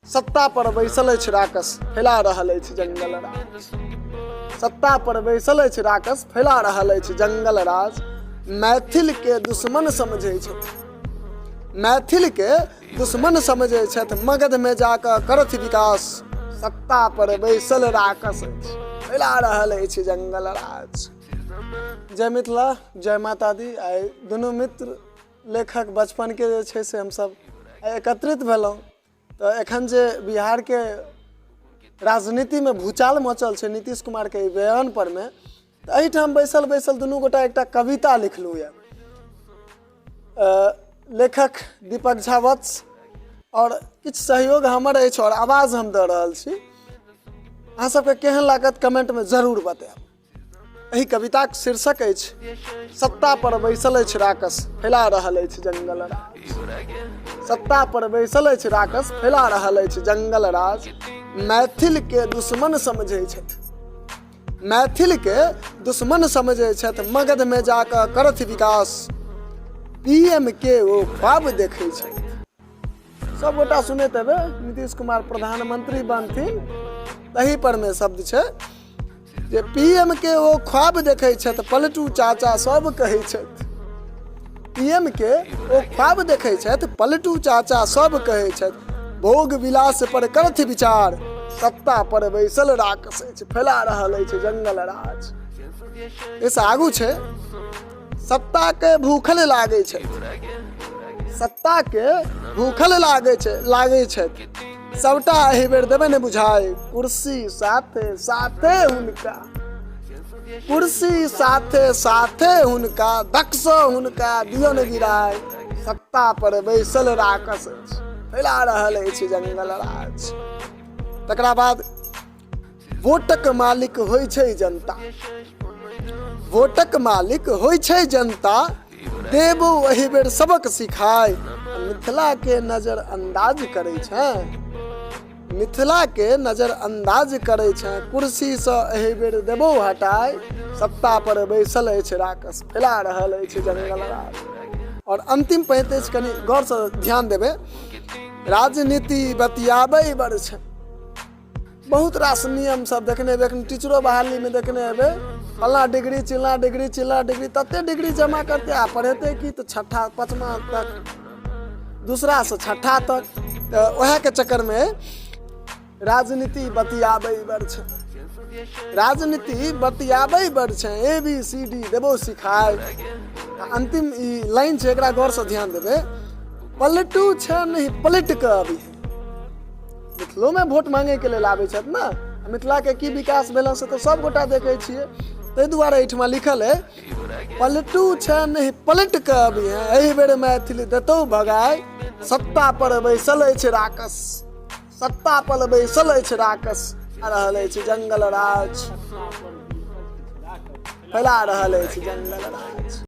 सत्ता पर बैसल अछि राकस, फैला रहल अछि जंगल राज। सत्ता पर बैसल अछि राकस, फैला रहल अछि जंगल राज। मैथिल के दुश्मन समझै छथि, मैथिल के दुश्मन समझै छथि, मगध में जाकऽ करथि विकास। सत्ता पर बैसल राकस अछि, फैला रहल अछि जंगल राज। जय मिथिला, जय माता दी। आइ दुनू मित्र लेखक बचपनके जे छै से हमसब एकत्रित भेलहुँ। तऽ एखन जे बिहारके राजनीतिमे भूचाल मचल छै नीतीश कुमारके एहि बयान परमे, तऽ एहिठाम बैसल बैसल दुनू गोटा एकटा कविता लिखलहुँ यऽ। लेखक दीपक झा वत्स आओर किछु सहयोग हमर अछि आओर आवाज हम दऽ रहल छी। अहाँ सबके केहन लागत कमेंटमे जरूर बतायब। एहि कविताक शीर्षक अछि सत्ता पर बैसल अछि राकस, फैला रहल अछि जंगल राज। सत्ता पर बैसल अछि राकस, फैला रहल अछि जंगल राज। मैथिल के दुश्मन समझै छथि, मैथिल के दुश्मन समझै छथि, मगध में जाकऽ करथि विकास। पीएम के ओ ख्वाब देखै छथि। सब गोटा सुनैत हेबै, नीतीश कुमार प्रधानमंत्री बनथिन, तही पर मे शब्द छै जे पीएम के ओ ख्वाब देखै छथि, पलटू चाचा सब कहै छथि। पीएम के ओ ख्वाब देखै छथि, पलटू चाचा सब कहै छथि। भोग विलास पर करथि विचार, सत्ता पर बैसल राक्षस अछि, फैला रहल अछि जंगल राज। एहिसँ आगू छै, सत्ता के भूखल लागै छथि, सत्ता के भूखल लागै छै, लागै छथि। सबटा एहि बेर देबै ने बुझाइ, कुर्सी साथे साथे हुनका, कुर्सी साथे साथे हुनका, दक्ष हुनका दियौ ने गिराय। सत्ता पर बैसल राकस अछि, फैला रहल अछि जंगल राज। तकरा बाद वोटक मालिक होइ छै जनता, वोटक मालिक होइ छै जनता, देबो एहि बेर सबक सिखाय। मिथिला के नजर अंदाज करै छै, मिथिला के नजर अंदाज करै छै, कुर्सी से एहि बेर देबो हटाय। सत्ता पर बैसल अछि राकस, फैला रहल अछि जंगल राज। और अंतिम 35 कनि गौर से ध्यान देबै, राजनीति बतियाबै बड़ छै। बहुत रास नियम सब देखने हेबै, एखन टीचरो बहालीमे देखने हेबै, फल्लाँ डिग्री चिल्लाँ डिग्री चिल्लाँ डिग्री, तते डिग्री जमा करतै आ पढ़ेतै की तऽ छठा पचमा तक, दूसरासँ छठा तक। तऽ उएहके चक्करमे राजनीति बतियाबै बड़ छै, राजनीति बतियाबै बड़ छै, ए बी सी डी देबो सिखाय। आ अंतिम ई लाइन छै, एकरा गौरसँ ध्यान देबै, पलटू छै नहि पलटि कऽ अभी। मिथिलोमे वोट मांगैके लेल आबै छथि ने, आ मिथिलाके की विकास भेल से तऽ सब गोटा देखै छियै। ताहि दुआरे एहिठमा लिखल है, पलटू छै नहि पलटि कऽ अभी है, एहि बेर मैथिली देतौ भगाय। सत्ता पर बैसल अछि राकस, सत्ता पर बैसल अछि राकस, आ रहल अछि जंगल राज, फैला रहल अछि जंगल राज।